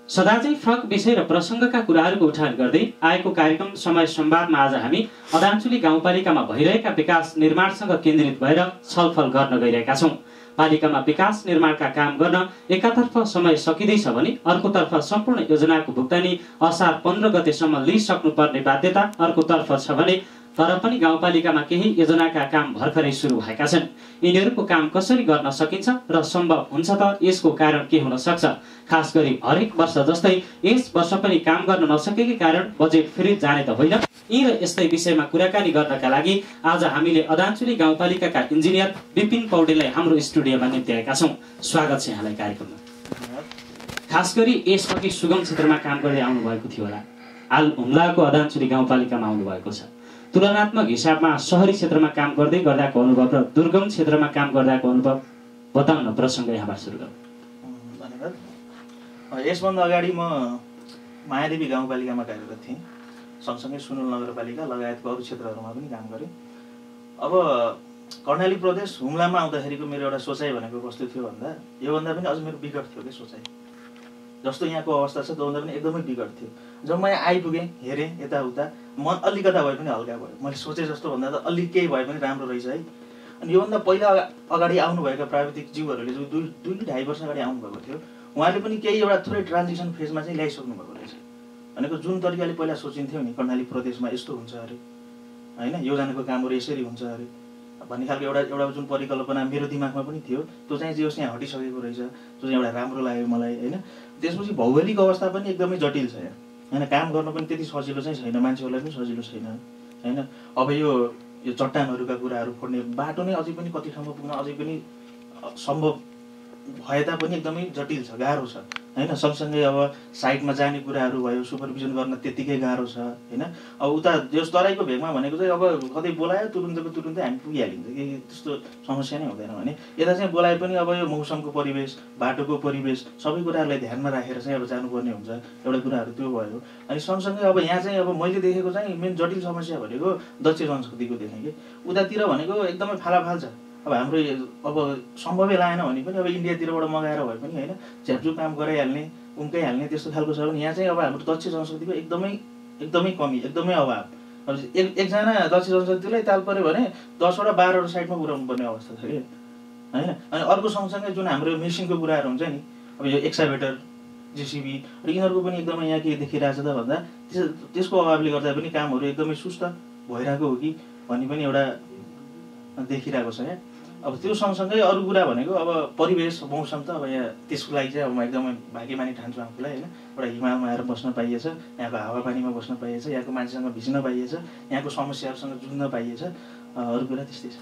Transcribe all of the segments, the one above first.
सदाझै फरक विषय र प्रसङ्गका कुराहरूको उठान गर्दै आएको कार्यक्रम समय संवादमा आज हामी अदानचुली गाउँपालिकामा भइरहेका विकास निर्माणसँग केन्द्रित भएर छलफल गर्न गइरहेका छौँ। पालिकामा विकास निर्माणका काम गर्न एकातर्फ समय सकिँदैछ भने अर्कोतर्फ सम्पूर्ण योजनाको भुक्तानी असार 15 गतेसम्म लिइसक्नुपर्ने बाध्यता अर्कोतर्फ छ भने तर पनि गाउँपालिकामा केही योजनाका काम भर्खरै सुरु भएका छन्। यिनीहरूको काम कसरी गर्न सकिन्छ र सम्भव हुन्छ त यसको कारण के हुन सक्छ? खास गरी हरेक वर्ष जस्तै यस वर्ष पनि काम गर्न नसकेकै कारण बजेट फ्रिज जाने त होइन? यी र यस्तै विषयमा कुराकानी गर्नका लागि आज हामीले अदानचुली गाउँपालिकाका इन्जिनियर विपिन पौडेललाई हाम्रो स्टुडियोमा निम्त्याएका छौँ। स्वागत छ यहाँलाई कार्यक्रममा। खास गरी यसअघि सुगम क्षेत्रमा काम गर्दै आउनुभएको थियो होला, हाल हुम्लाको अदानचुली गाउँपालिकामा आउनुभएको छ। तुलनात्मक हिसाबमा शहरी क्षेत्रमा काम गर्दै गर्दाको अनुभव र दुर्गम क्षेत्रमा काम गर्दाको अनुभव बताउन प्रसङ्ग यहाँबाट सुरु गरौँ। धन्यवाद। यसभन्दा अगाडि म मायादेवी गाउँपालिकामा कार्यरत थिएँ। सँगसँगै सुनुल नगरपालिका लगायतको अरू क्षेत्रहरूमा पनि काम गरेँ। अब कर्णाली प्रदेश हुम्लामा आउँदाखेरिको मेरो एउटा सोचाइ भनेको कस्तो थियो भन्दा योभन्दा पनि अझ मेरो विकट थियो कि सोचाइ। जस्तो यहाँको अवस्था छ त्योभन्दा पनि एकदमै विकट थियो। जब म यहाँ आइपुगेँ, हेरेँ यताउता, मन अलिकता भए पनि हल्का भयो। मैले सोचे जस्तो भन्दा त अलिक केही भए पनि राम्रो रहेछ है। अनि योभन्दा पहिला अगाडि आउनुभएका प्राविधिक जीवहरूले जो 2-2.5 वर्ष अगाडि आउनुभएको थियो, उहाँले पनि केही एउटा थोरै ट्रान्जिसन फेजमा चाहिँ ल्याइसक्नु भएको रहेछ। भनेको जुन तरिकाले पहिला सोचिन्थ्यो नि कर्णाली प्रदेशमा यस्तो हुन्छ अरे होइन, योजनाको कामहरू यसरी हुन्छ अरे भन्ने खालको एउटा जुन परिकल्पना मेरो दिमागमा पनि थियो, त्यो चाहिँ जे होस् यहाँ हटिसकेको रहेछ। जो चाहिँ एउटा राम्रो लाग्यो मलाई होइन। त्यसपछि भौगोलिक अवस्था पनि एकदमै जटिल छ यहाँ होइन। काम गर्न पनि त्यति सजिलो चाहिँ छैन, मान्छेहरूलाई पनि सजिलो छैन होइन। अब यो चट्टानहरूका कुराहरू फोड्ने बाटो नै अझै पनि कति ठाउँमा पुग्न अझै पनि सम्भव भए तापनि एकदमै जटिल छ, गाह्रो छ होइन। सँगसँगै अब साइडमा जाने कुराहरू भयो, सुपरभिजन गर्न त्यत्तिकै गाह्रो छ होइन। अब उता यस तराईको भेगमा भनेको चाहिँ अब कतै बोलायो तुरुन्तको तुरुन्तै हामी पुगिहालिन्छ कि त्यस्तो समस्या नै हुँदैन भने यता चाहिँ बोलाए पनि अब यो मौसमको परिवेश, बाटोको परिवेश सबै कुराहरूलाई ध्यानमा राखेर चाहिँ अब जानुपर्ने हुन्छ। एउटा कुराहरू त्यो भयो। अनि सँगसँगै अब यहाँ चाहिँ अब मैले देखेको चाहिँ मेन जटिल समस्या भनेको दक्ष जनशक्तिको देखेँ कि उतातिर भनेको एकदमै फालाफाल छ। अब हाम्रो अब सम्भवै लागेन भने पनि अब इन्डियातिरबाट मगाएर भए पनि होइन झ्याप्चु काम गराइहाल्ने, उम्कै हाल्ने त्यस्तो खालको छ भने यहाँ चाहिँ अब हाम्रो दक्ष जनशक्तिको एकदमै कमी, एकदमै अभाव। अब एकजना दक्ष जनशक्तिलाई ताल पऱ्यो भने 10वटा 12वटा साइडमा पुर्याउनु पर्ने अवस्था छ कि होइन। अनि अर्को सँगसँगै जुन हाम्रो मेसिनको कुराहरू हुन्छ नि, अब यो एक्साभेटर, जेसिबी र यिनीहरूको पनि एकदमै यहाँ के देखिरहेछ त भन्दा त्यसको अभावले गर्दा पनि कामहरू एकदमै सुस्त भइरहेको हो कि भन्ने पनि एउटा देखिरहेको छ यहाँ। अब त्यो सँगसँगै अरू कुरा भनेको अब परिवेश, मौसम त अब यहाँ त्यसको लागि चाहिँ अब म एकदमै भाग्यमानी ठान्छु आफूलाई होइन। एउटा हिमालमा आएर बस्न पाइएछ, यहाँको हावापानीमा बस्न पाइएछ, यहाँको मान्छेसँग भिज्न पाइएछ, यहाँको समस्याहरूसँग जुझ्न पाइएछ, अरू कुरा त्यस्तै छ।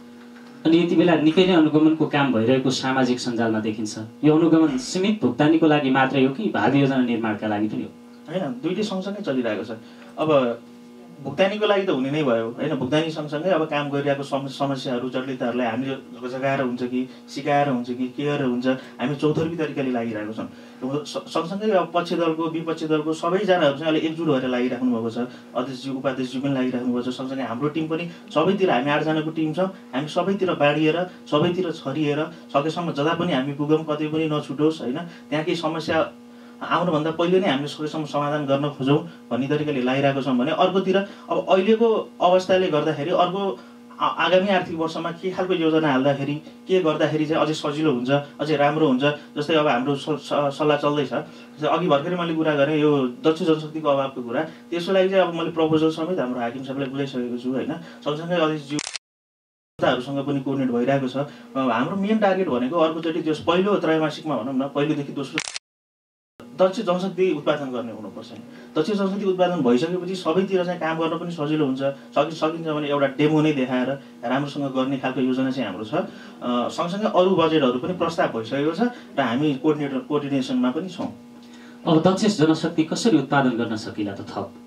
अनि यति बेला निकै नै अनुगमनको काम भइरहेको सामाजिक सञ्जालमा देखिन्छ। यो अनुगमन सीमित भुक्तानीको लागि मात्रै हो कि भावी योजना निर्माणका लागि पनि हो? होइन, दुईटै सँगसँगै चलिरहेको छ। अब भुक्तानीको लागि त हुने नै भयो होइन। भुक्तानी सँगसँगै अब काम गरिरहेको समस्याहरू, जटिलताहरूलाई हामीले जगाएर हुन्छ कि सिकाएर हुन्छ कि केयर हुन्छ, हामी चौतर्फी तरिकाले लागिरहेको छौँ। सँगसँगै अब पक्ष दलको विपक्ष दलको सबैजनाहरू चाहिँ अहिले एकजुट भएर लागिराख्नु भएको छ। अध्यक्षज्यू, उपाध्यक्षज्यू पनि लागिराख्नु भएको छ। सँगसँगै हाम्रो टिम पनि सबैतिर, हामी 8 जनाको टिम छौँ। हामी सबैतिर बाँडिएर, सबैतिर छरिएर सकेसम्म जता पनि हामी पुगौँ, कतै पनि नछुटोस् होइन। त्यहाँ केही समस्या आउनुभन्दा पहिले नै हामीले सकेसम्म समाधान गर्न खोजौँ भन्ने तरिकाले लागिरहेको छौँ भने अर्कोतिर अब अहिलेको अवस्थाले गर्दाखेरि अर्को आगामी आर्थिक वर्षमा के खालको योजना हाल्दाखेरि के गर्दाखेरि चाहिँ अझै सजिलो हुन्छ, अझै राम्रो हुन्छ। जस्तै अब हाम्रो सल्लाह चल्दैछ। अघि भर्खरै मैले कुरा गरेँ यो दक्ष जनशक्तिको अभावको कुरा, त्यसको लागि चाहिँ अब मैले प्रपोजल समेत हाम्रो हाकिम साहबलाई बुझाइसकेको छु होइन। सँगसँगै अध्यक्षज्यूहरूसँग पनि कोर्डिनेट भइरहेको छ। हाम्रो मेन टार्गेट भनेको अर्कोचोटि त्यो पहिलो त्रैमासिकमा भनौँ न, पहिलोदेखि दोस्रो दक्ष जनशक्ति उत्पादन गर्ने हुनुपर्छ। दक्ष जनशक्ति उत्पादन भइसकेपछि सबैतिर चाहिँ काम गर्न पनि सजिलो हुन्छ। सकिन्छ भने एउटा डेमो नै देखाएर राम्रोसँग गर्ने खालको योजना चाहिँ हाम्रो छ। सँगसँगै अरू बजेटहरू पनि प्रस्ताव भइसकेको छ र हामी कोअर्डिनेसनमा पनि छौँ। अब दक्ष जनशक्ति कसरी उत्पादन गर्न सकिला त थप?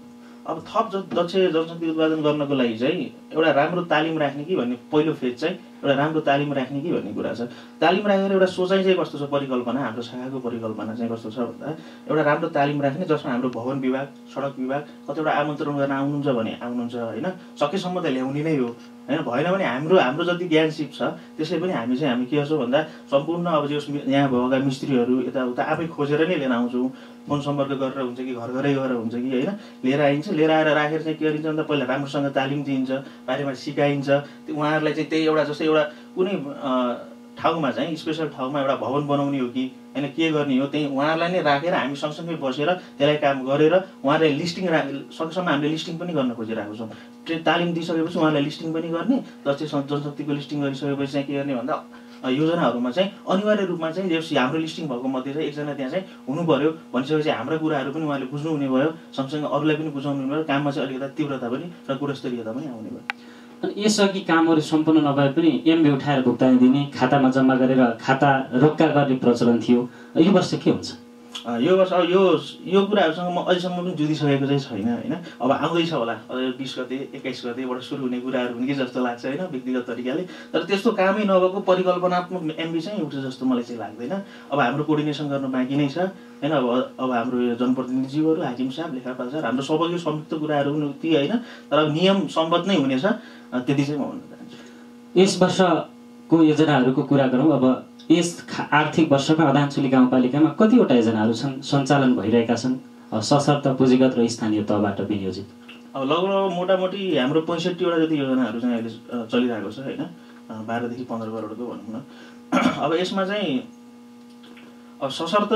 अब थप दक्ष जनशक्ति उत्पादन गर्नको लागि चाहिँ एउटा राम्रो तालिम राख्ने कि भन्ने पहिलो फेज चाहिँ एउटा राम्रो तालिम राख्ने कि भन्ने कुरा छ। तालिम राखेर एउटा सोचाइ चाहिँ कस्तो छ, परिकल्पना हाम्रो शाखाको परिकल्पना चाहिँ कस्तो छ भन्दा एउटा राम्रो तालिम राख्ने जसमा हाम्रो भवन विभाग, सडक विभाग कतिवटा आमन्त्रण गर्न आउनुहुन्छ भने आउनुहुन्छ होइन। सकेसम्म त ल्याउने नै हो होइन भएन भने हाम्रो जति ज्ञान सिप छ त्यसै पनि हामी के गर्छौँ भन्दा सम्पूर्ण अब जो यहाँ भएका मिस्त्रीहरू यताउता आफै खोजेर नै लिएर आउँछौँ फोन सम्पर्क गरेर हुन्छ कि घर घरै गएर हुन्छ कि होइन लिएर आइन्छ लिएर आएर राखेर चाहिँ के गरिन्छ भन्दा पहिला राम्रोसँग तालिम दिइन्छ बारेमा सिकाइन्छ उहाँहरूलाई चाहिँ त्यही एउटा जस्तै एउटा कुनै ठाउँमा चाहिँ स्पेसल ठाउँमा एउटा भवन बनाउने हो कि होइन के गर्ने हो त्यही उहाँहरूलाई नै राखेर हामी सँगसँगै बसेर त्यसलाई काम गरेर उहाँलाई लिस्टिङ सकेसम्म हामीले लिस्टिङ पनि गर्न खोजिरहेको छौँ तालिम दिइसकेपछि उहाँलाई लिस्टिङ पनि गर्ने जस्तै जनशक्तिको लिस्टिङ गरिसकेपछि चाहिँ के गर्ने भन्दा योजनाहरूमा चाहिँ अनिवार्य रूपमा चाहिँ हाम्रो लिस्टिङ भएको मध्ये चाहिँ एकजना त्यहाँ चाहिँ हुनु पर्यो भनिसकेपछि हाम्रा कुराहरू पनि उहाँले बुझ्नुहुने भयो सँगसँगै अरूलाई पनि बुझाउनु भयो काममा चाहिँ अलिकति तीव्रता पनि र गुणस्तरीयता पनि आउने भयो। अनि यसअघि कामहरू सम्पूर्ण नभए पनि एमबी उठाएर भुक्तानी दिने खातामा जम्मा गरेर खाता रोक्का गर्ने प्रचलन थियो यो वर्ष के हुन्छ? यो वर्ष अब यो कुराहरूसँग म अहिलेसम्म पनि जुधिसकेको चाहिँ छैन होइन अब आउँदैछ होला 20 गते 21 गतेबाट सुरु हुने कुराहरू हुन् कि जस्तो लाग्छ होइन व्यक्तिगत तरिकाले तर त्यस्तो कामै नभएको परिकल्पनात्मक एमबी चाहिँ उठ्छ जस्तो मलाई चाहिँ लाग्दैन। अब हाम्रो कोर्डिनेसन गर्न बाँकी नै छ होइन अब हाम्रो यो जनप्रतिनिधिज्यूहरू हाकिम साहब लेखापाल साहब हाम्रो सबैको संयुक्त कुराहरू पनि ती होइन तर नियम सम्बद्ध नै हुनेछ त्यति चाहिँ म भन्न चाहन्छु। यस वर्षको योजनाहरूको कुरा गरौँ। अब यस आर्थिक वर्षमा अदानचुली गाउँपालिकामा कतिवटा योजनाहरू छन् सञ्चालन भइरहेका छन् सशर्त पुँजीगत र स्थानीय तहबाट विनियोजित? अब लगभग मोटामोटी हाम्रो 65वटा जति योजनाहरू चाहिँ अहिले चलिरहेको छ होइन 12 देखि 15 करोडको भनौँ न। अब यसमा चाहिँ अब सशर्त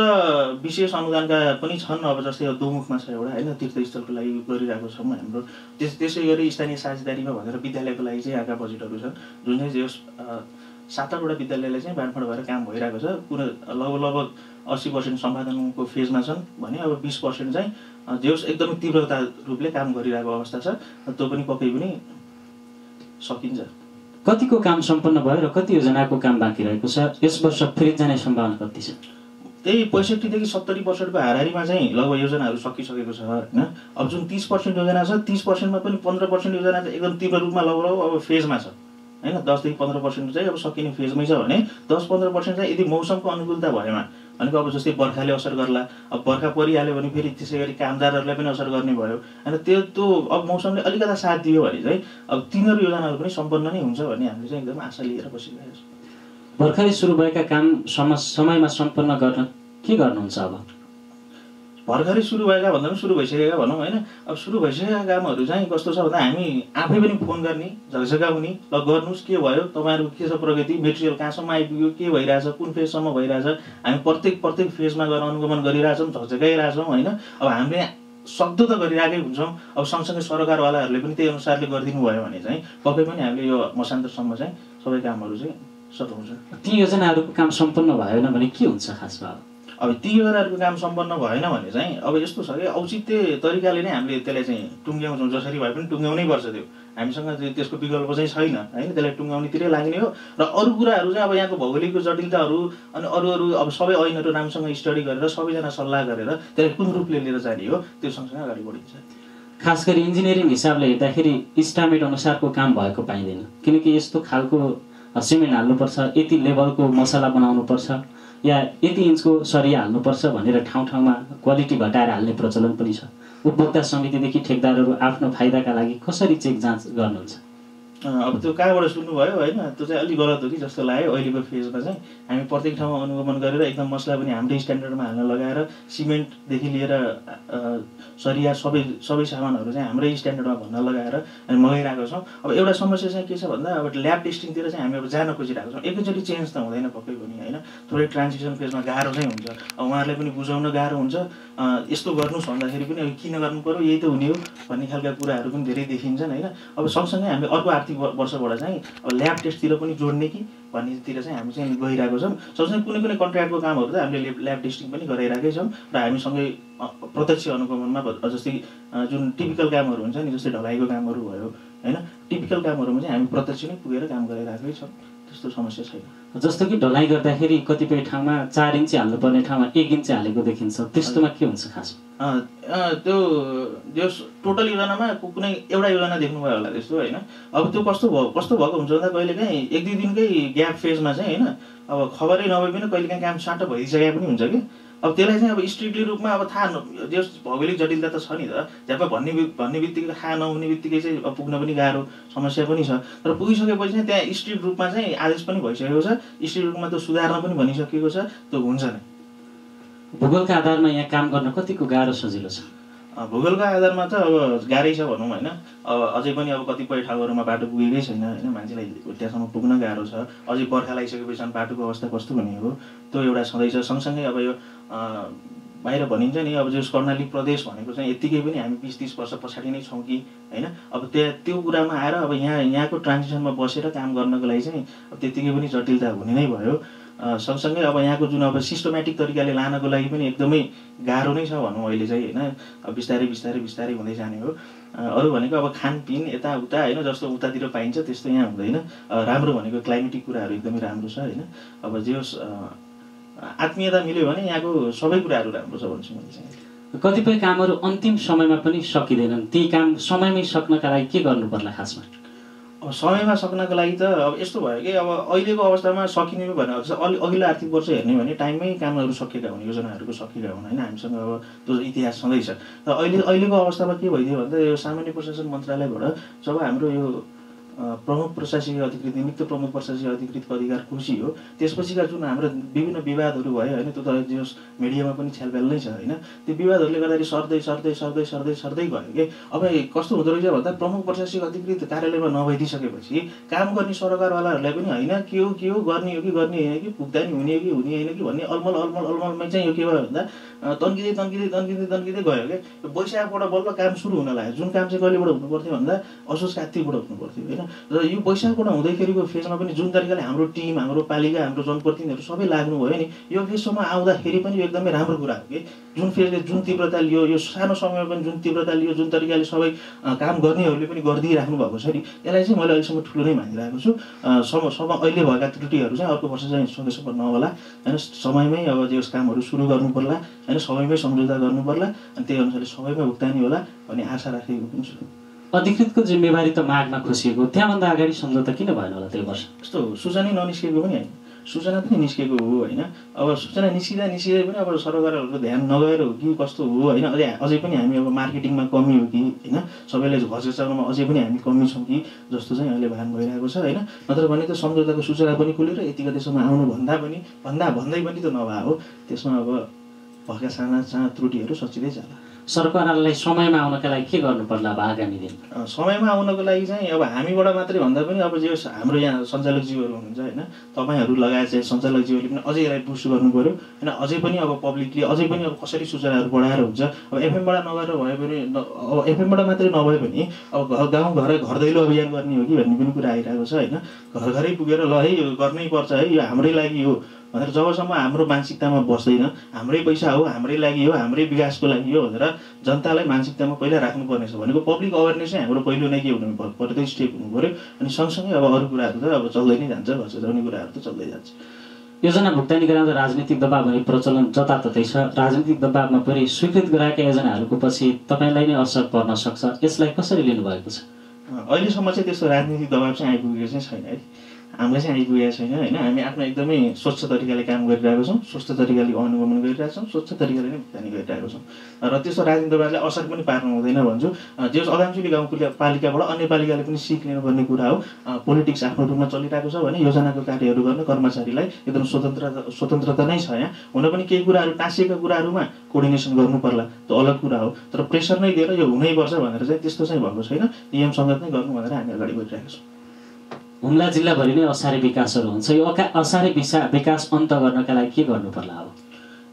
विशेष अनुदानका पनि छन् अब जस्तै दोमुखमा छ एउटा होइन तीर्थस्थलको लागि गरिरहेको छौँ हाम्रो त्यसै गरी स्थानीय साझेदारीमा भनेर विद्यालयको लागि चाहिँ यहाँका बजेटहरू छन् जुन चाहिँ 7-8वटा विद्यालयलाई चाहिँ बाँडफाँड भएर काम भइरहेको छ पुरा लगभग 80% सम्पादनको फेजमा छन् भने अब 20% चाहिँ जेस एकदमै तीव्रता रूपले काम गरिरहेको अवस्था छ त्यो पनि पक्कै पनि सकिन्छ। कतिको काम सम्पन्न भयो र कति योजनाको काम बाँकी रहेको छ? यस वर्ष फेरि जाने सम्भावना कति छ? त्यही 65 देखि 70% हाराहारीमा चाहिँ लगभग योजनाहरू सकिसकेको छ होइन। अब जुन 30% योजना छ 30%मा पनि 15% योजना चाहिँ एकदम तीव्र रूपमा लगभग अब फेजमा छ होइन 10 देखि 15% चाहिँ अब सकिने फेजमै छ भने 10-15% चाहिँ यदि मौसमको अनुकूलता भएमा भनेको अब जस्तै बर्खाले असर गर्ला अब बर्खा परिहाल्यो भने फेरि त्यसै गरी कामदारहरूलाई पनि असर गर्ने भयो होइन त्यो अब मौसमले अलिकता साथ दियो भने चाहिँ अब तिनीहरू योजनाहरू पनि सम्पन्न नै हुन्छ भन्ने हामीले चाहिँ एकदम आशा लिएर बसिरहेको छौँ। भर्खरै सुरु भएका काम समयमा सम्पन्न गर्न के गर्नुहुन्छ? अब भर्खरै सुरु भएका भन्दा पनि सुरु भइसकेका भनौँ होइन। अब सुरु भइसकेका कामहरू चाहिँ कस्तो छ भन्दा हामी आफै पनि फोन गर्ने झगझगाउने ल गर्नुहोस् के भयो तपाईँहरूको के छ प्रगति मेटेरियल कहाँसम्म आइपुग्यो के भइरहेछ कुन फेजसम्म भइरहेछ हामी प्रत्येक फेजमा गएर अनुगमन गरिरहेछौँ झगझगाइरहेछौँ होइन। अब हामीले सक्दो त गरिरहेकै हुन्छौँ अब सँगसँगै सरकारवालाहरूले पनि त्यही अनुसारले गरिदिनु भयो भने चाहिँ पक्कै पनि हामीले यो मसान्तसम्म चाहिँ सबै कामहरू चाहिँ सघाउँछौँ। ती योजनाहरूको काम सम्पन्न भएन भने के हुन्छ खासमा? अब ती योजनाहरूको काम सम्पन्न भएन भने चाहिँ अब यस्तो छ कि औचित्य तरिकाले नै हामीले त्यसलाई चाहिँ टुङ्ग्याउँछौँ जसरी भए पनि टुङ्ग्याउनै पर्छ त्यो हामीसँग त्यसको विकल्प चाहिँ छैन होइन त्यसलाई टुङ्ग्याउनेतिरै लाग्ने हो। र अरू कुराहरू चाहिँ अब यहाँको भौगोलिक जटिलताहरू अनि अरू अब सबै ऐनहरू राम्रोसँग स्टडी गरेर सबैजना सल्लाह गरेर त्यसलाई कुन रूपले लिएर जाने हो त्यो सँगसँगै अगाडि बढिन्छ। खास गरी इन्जिनियरिङ हिसाबले हेर्दाखेरि इस्टामेट अनुसारको काम भएको पाइँदैन किनकि यस्तो खालको सिमेन्ट हाल्नुपर्छ यति लेभलको मसला बनाउनुपर्छ या यति इन्चको सरिया हाल्नुपर्छ भनेर ठाउँमा क्वालिटी घटाएर हाल्ने प्रचलन पनि छ। उपभोक्ता समितिदेखि ठेकदारहरू आफ्नो फाइदाका लागि कसरी चेक जाँच गर्नुहुन्छ? अब त्यो कहाँबाट सुन्नुभयो होइन त्यो चाहिँ अलिक गलत हो कि जस्तो लाग्यो। अहिलेको फेजमा चाहिँ हामी प्रत्येक ठाउँमा अनुगमन गरेर एकदम मसला पनि हाम्रै स्ट्यान्डर्डमा हाल्न लगाएर सिमेन्टदेखि लिएर सरिया सबै सामानहरू चाहिँ हाम्रै स्ट्यान्डर्डमा भन्न लगाएर हामी मगाइरहेको छौँ। अब एउटा समस्या चाहिँ के छ भन्दा अब ल्याब टेस्टिङतिर चाहिँ हामी अब जान खोजिरहेको छौँ। एकैचोटि चेन्ज त हुँदैन पक्कै पनि होइन थोरै ट्रान्जिसन फेजमा गाह्रो चाहिँ हुन्छ। अब उहाँहरूलाई पनि बुझाउन गाह्रो हुन्छ यस्तो गर्नुहोस् भन्दाखेरि पनि अब किन गर्नु पर्यो यही त हुने हो भन्ने खालका कुराहरू पनि धेरै देखिन्छन् होइन। अब सँगसँगै हामीले अर्को आर्थिक वर्षबाट चाहिँ अब ल्याब टेस्टतिर पनि जोड्ने कि भन्नेतिर चाहिँ हामी चाहिँ गइरहेको छौँ। सँगसँगै कुनै कन्ट्र्याक्टको कामहरू चाहिँ हामीले ल्याब टेस्टिङ पनि गराइरहेकै छौँ र हामीसँगै प्रत्यक्ष अनुगमनमा जस्तै जुन टिपिकल कामहरू हुन्छ नि जस्तै ढलाइको कामहरू भयो होइन टिपिकल कामहरूमा चाहिँ हामी प्रत्यक्ष नै पुगेर काम गरिरहेकै छौँ त्यस्तो समस्या छैन। जस्तो कि ढलाइ गर्दाखेरि कतिपय ठाउँमा 4 इन्च हाल्नुपर्ने ठाउँमा 1 इन्च हालेको देखिन्छ त्यस्तोमा के हुन्छ खास? त्यो टोटल योजनामा कुनै एउटा योजना देख्नुभयो होला त्यस्तो होइन। अब त्यो कस्तो भएको हुन्छ भन्दा कहिलेकाहीँ 1-2 दिनकै ग्याप फेजमा चाहिँ होइन अब खबरै नभए पनि कहिलेकाहीँ काम साटो भइसकेको पनि हुन्छ कि अब त्यसलाई चाहिँ अब स्ट्रिक्टली रूपमा अब थाहा जो भौगोलिक जटिलता त छ नि त, त्यहाँ भन्ने बित्तिकै थाहा नहुने बित्तिकै चाहिँ अब पुग्न पनि गाह्रो समस्या पनि छ। तर पुगिसकेपछि चाहिँ त्यहाँ स्ट्रिक्ट रूपमा चाहिँ आदेश पनि भइसकेको छ, स्ट्रिक्ट रूपमा त सुधार्न पनि भनिसकेको छ, त्यो हुन्छ नै। भूगोलका आधारमा यहाँ काम गर्न कतिको गाह्रो सजिलो छ? भूगोलको आधारमा त अब गाह्रै छ भनौँ होइन। अब अझै पनि अब कतिपय ठाउँहरूमा बाटो पुगेकै छैन होइन, मान्छेलाई त्यहाँसम्म पुग्न गाह्रो छ। अझै बर्खा लगाइसकेपछि बाटोको अवस्था कस्तो हुने हो त्यो एउटा छँदैछ। सँगसँगै अब यो बाहिर भनिन्छ नि अब जो कर्णाली प्रदेश भनेको चाहिँ यत्तिकै पनि हामी 20-30 वर्ष पछाडि नै छौँ कि होइन। अब त्यो कुरामा आएर अब यहाँको ट्रान्जिसनमा बसेर काम गर्नको लागि चाहिँ अब त्यत्तिकै पनि जटिलता हुने नै भयो। सँगसँगै अब यहाँको जुन अब सिस्टमेटिक तरिकाले लानको लागि पनि एकदमै गाह्रो नै छ भनौँ अहिले चाहिँ होइन। अब बिस्तारै बिस्तारै बिस्तारै हुँदै जाने हो। अरू भनेको अब खानपिन यताउता होइन, जस्तो उतातिर पाइन्छ त्यस्तो यहाँ हुँदैन। राम्रो भनेको क्लाइमेटिक कुराहरू एकदमै राम्रो छ होइन। अब जे होस् आत्मीयता मिल्यो भने यहाँको सबै कुराहरू राम्रो छ भन्छु मैले चाहिँ। कतिपय कामहरू अन्तिम समयमा पनि सकिँदैनन्, ती काम समयमै सक्नका लागि के गर्नु पर्ला खासमा? अब समयमा सक्नको लागि त अब यस्तो भयो कि अब अहिलेको अवस्थामा सकिने भने अघिल्लो आर्थिक वर्ष हेर्ने भने टाइममै कामहरू सकिएका हुन्, योजनाहरूको सकिएका हुन् होइन। हामीसँग अब त्यो इतिहास छँदैछ। र अहिलेको अवस्थामा के भइदियो भन्दा यो सामान्य प्रशासन मन्त्रालयबाट जब हाम्रो यो प्रमुख प्रशासकीय अधिकृत निमित्त प्रमुख प्रशासकीय अधिकृतको अधिकार खुसी हो, त्यसपछिका जुन हाम्रो विभिन्न विवादहरू भयो होइन, त्यो त जो मिडियामा पनि छलफल नै छ होइन। त्यो विवादहरूले गर्दाखेरि सर्दै सर्दै सर्दै सर्दै सर्दै गयो कि अब कस्तो हुँदो रहेछ भन्दा प्रमुख प्रशासकीय अधिकृत कार्यालयमा नभइदिइसकेपछि काम गर्ने सरकारवालाहरूलाई पनि होइन के हो गर्ने हो कि गर्ने होइन कि भुक्तानी हुने हो कि हुने होइन कि भन्ने अलमलमै चाहिँ यो के भयो भन्दा तन्किँदै गयो कि वैशाखबाट बल्ल काम सुरु हुन लाग्यो। जुन काम चाहिँ कहिलेबाट हुनु पर्थ्यो भन्दा असोज कात्तिकबाट हुनु पर्थ्यो होइन। र यो वैशाखबाट हुँदैखेरिको फेजमा पनि जुन तरिकाले हाम्रो टिम, हाम्रो पालिका, हाम्रो जनप्रतिनिधिहरू सबै लाग्नु भयो नि, यो फेजसम्म आउँदाखेरि पनि यो एकदमै राम्रो कुरा हो कि जुन फेजले जुन तीव्रता लियो, यो सानो समयमा पनि जुन तीव्रता लियो, जुन तरिकाले सबै काम गर्नेहरूले पनि गरिदिइराख्नु भएको छ नि, यसलाई चाहिँ मैले अहिलेसम्म ठुलो नै मानिरहेको छु। अहिले भएका त्रुटिहरू चाहिँ अर्को वर्ष चाहिँ सँगैसँग नहोला होइन। समयमै अब जो कामहरू सुरु गर्नु पर्ला होइन, समयमै सम्झौता गर्नु पर्ला अनि त्यही अनुसारले समयमै भुक्तानी होला भन्ने आशा राखेको पनि छु। अधिकृतको जिम्मेवारी त मागमा खोसिएको, त्यहाँभन्दा अगाडि सम्झौता किन भएन होला त्यो वर्ष? यस्तो सूचना ननिस्केको पनि होइन, सूचना पनि निस्केको हो होइन। अब सूचना निस्किँदै पनि अब सरकारहरूको ध्यान नगएर हो कि कस्तो हो होइन। अझै पनि हामी अब मार्केटिङमा कमी हो कि होइन, सबैलाई घचघचाउनुमा अझै पनि हामी कमी छौँ कि जस्तो चाहिँ अहिले भान भइरहेको छ होइन। नत्र भने त सम्झौताको सूचना पनि खुलेर यति गतेसम्म आउनु भन्दै पनि त नभए हो। त्यसमा अब भएका साना त्रुटिहरू सचिँदै जाला। सरकारलाई समयमा आउनका लागि के गर्नु पर्ला अब आगामी दिन? समयमा आउनको लागि चाहिँ अब हामीबाट मात्रै भन्दा पनि अब जे हाम्रो यहाँ सञ्चालकज्यूहरू हुनुहुन्छ होइन, तपाईँहरू लगायत चाहिँ सञ्चालकज्यूहरूले पनि अझै यसलाई पुस्ट गर्नु पऱ्यो होइन। अझै पनि अब पब्लिकली अझै पनि अब कसरी सूचनाहरू बढाएर हुन्छ। अब एफएमबाट नगरेर भए पनि अब एफएमबाट मात्रै नभए पनि अब गाउँ घर दैलो अभियान गर्ने हो कि भन्ने पनि कुरा आइरहेको छ होइन। घर घरै पुगेर ल है यो गर्नै पर्छ है, यो हाम्रै लागि हो भनेर जबसम्म हाम्रो मानसिकतामा बस्दैन, हाम्रै पैसा हो, हाम्रै लागि हो, हाम्रै विकासको लागि हो भनेर जनतालाई मानसिकतामा पहिला राख्नुपर्नेछ भनेको पब्लिक अवेरनेस चाहिँ हाम्रो पहिलो नै के हुनु पर्यो त स्टेप हुनु पऱ्यो। अनि सँगसँगै अब अरू कुराहरू त अब चल्दै नै जान्छ, घचघचाउने कुराहरू त चल्दै जान्छ। योजना भुक्तानी गराउँदा राजनीतिक दबाव भन्ने प्रचलन जताततै छ। राजनीतिक दबावमा परि स्वीकृत गराएका योजनाहरूको पछि तपाईँलाई नै असर पर्न सक्छ, यसलाई कसरी लिनुभएको छ? अहिलेसम्म चाहिँ त्यस्तो राजनीतिक दबाव चाहिँ आइपुगेको चाहिँ छैन है, हामीलाई चाहिँ आइपुगेको छैन होइन। हामी आफ्नो एकदमै स्वच्छ तरिकाले काम गरिरहेको छौँ, स्वच्छ तरिकाले अनुगमन गरिरहेको छौँ, स्वच्छ तरिकाले नै भुक्तानी गरिरहेको छौँ। र त्यस्तो राजनीतिक दबावले असर पनि पार्नु हुँदैन भन्छु। जो अदानचुली गाउँपालिकाबाट अन्य पालिकाले पनि सिक लिनुपर्ने कुरा हो। पोलिटिक्स आफ्नो रूपमा चलिरहेको छ भने योजनाको कार्यहरू गर्ने कर्मचारीलाई एकदम स्वतन्त्रता नै छ। यहाँ हुन पनि केही कुराहरू टाँसिएका कुराहरूमा कोअर्डिनेसन गर्नु पर्ला, त्यो अलग कुरा हो। तर प्रेसर नै दिएर यो हुनैपर्छ भनेर चाहिँ त्यस्तो चाहिँ भएको छैन। नियम सङ्गत नै गर्नु भनेर हामी अगाडि बढिरहेका छौँ। हुम्ला जिल्लाभरि नै असारे विकासहरू हुन्छ, यो असारे विकास अन्त गर्नका लागि के गर्नु पर्ला? अब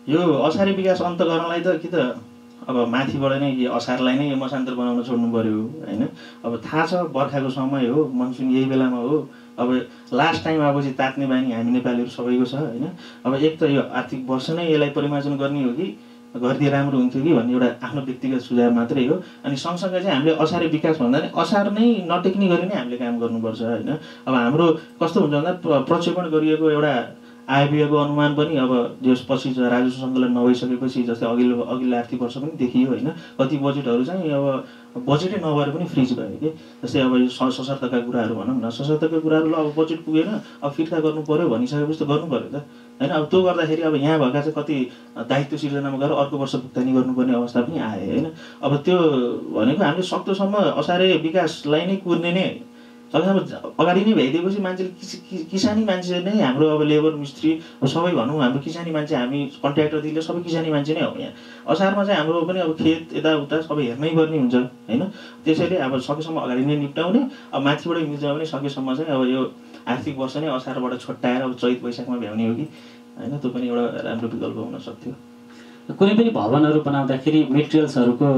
यो असारे विकास अन्त गर्नलाई त कि त अब माथिबाट नै असारलाई नै मसान्तर बनाउन छोड्नु पर्यो होइन। अब थाहा छ बर्खाको समय हो, मनसुन यही बेलामा हो। अब लास्ट टाइम आएपछि तात्ने बानी हामी नेपालीहरू सबैको छ होइन। अब एक त यो आर्थिक वर्ष नै यसलाई परिमार्जन गर्ने हो कि गरिदिए राम्रो हुन्थ्यो कि भन्ने एउटा आफ्नो व्यक्तिगत सुझाव मात्रै हो। अनि सँगसँगै चाहिँ हामीले असारे विकास भन्दा नि असार नै नटेक्ने गरी नै हामीले काम गर्नुपर्छ होइन। अब हाम्रो कस्तो हुन्छ भन्दा प्रक्षेपण गरिएको एउटा आयव्ययको अनुमान पनि अब पछि राजस्व सङ्कलन नभइसकेपछि जस्तै अघिल्लो आर्थिक वर्ष पनि देखियो होइन। कति बजेटहरू चाहिँ अब बजेटै नभएर पनि फ्रिज भयो कि। जस्तै अब यो सशर्तका कुराहरू भनौँ न, सशर्तका कुराहरू ल अब बजेट पुगेन अब फिर्ता गर्नु पऱ्यो भनिसकेपछि त गर्नु पऱ्यो त। होइन। अब त्यो गर्दाखेरि अब यहाँ भएका चाहिँ कति दायित्व सिर्जनामा गएर अर्को वर्ष भुक्तानी गर्नुपर्ने अवस्था पनि आयो होइन। अब त्यो भनेको हामीले सक्दोसम्म असारे विकासलाई नै कुर्ने नै सकेसम्म अगाडि नै भ्याइदिएपछि मान्छेले किसानी मान्छे नै हाम्रो अब लेबर मिस्त्री सबै भनौँ हाम्रो किसानी मान्छे हामी कन्ट्र्याक्टरदेखि सबै किसानी मान्छे नै हो। यहाँ असारमा चाहिँ हाम्रो पनि अब खेत यताउता सबै हेर्नै पर्ने हुन्छ होइन। त्यसैले अब सकेसम्म अगाडि नै निप्टाउने, अब माथिबाट मिल्छ भने सकेसम्म चाहिँ अब यो आर्थिक वर्ष नै असारबाट छोट्याएर अब चैत वैशाखमा भ्याउने हो कि होइन, त्यो पनि एउटा राम्रो विकल्प हुन सक्थ्यो। कुनै पनि भवनहरू बनाउँदाखेरि मेटेरियल्सहरूको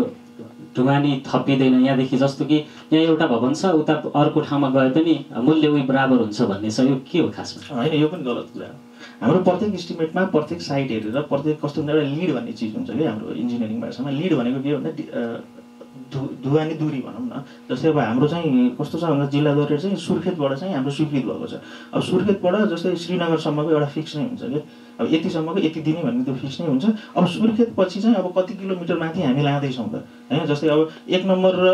ढुवानी थपिँदैन यहाँदेखि, जस्तो कि यहाँ एउटा भवन छ उता अर्को ठाउँमा गए पनि मूल्य उही बराबर हुन्छ भन्ने छ, यो के हो खासमा? होइन, यो पनि गलत कुरा हो। हाम्रो प्रत्येक इस्टिमेटमा प्रत्येक साइट हेरेर प्रत्येक कस्तो हुन्छ एउटा लिड भन्ने चिज हुन्छ कि हाम्रो इन्जिनियरिङ भाषामा। लिड भनेको के भन्दा ढुवानी दूरी भनौँ न। जस्तै अब हाम्रो चाहिँ कस्तो छ भन्दा जिल्ला दरेर चाहिँ सुर्खेतबाट चाहिँ हाम्रो स्वीकृत भएको छ। अब सुर्खेतबाट जस्तै श्रीनगरसम्मको एउटा फिक्स नै हुन्छ कि अब यतिसम्मको यति दिने भन्ने त्यो फिक्स नै हुन्छ। अब सुर्खेत पछि चाहिँ अब कति किलोमिटर माथि हामी लाँदैछौँ त होइन। जस्तै अब 1 नम्बर र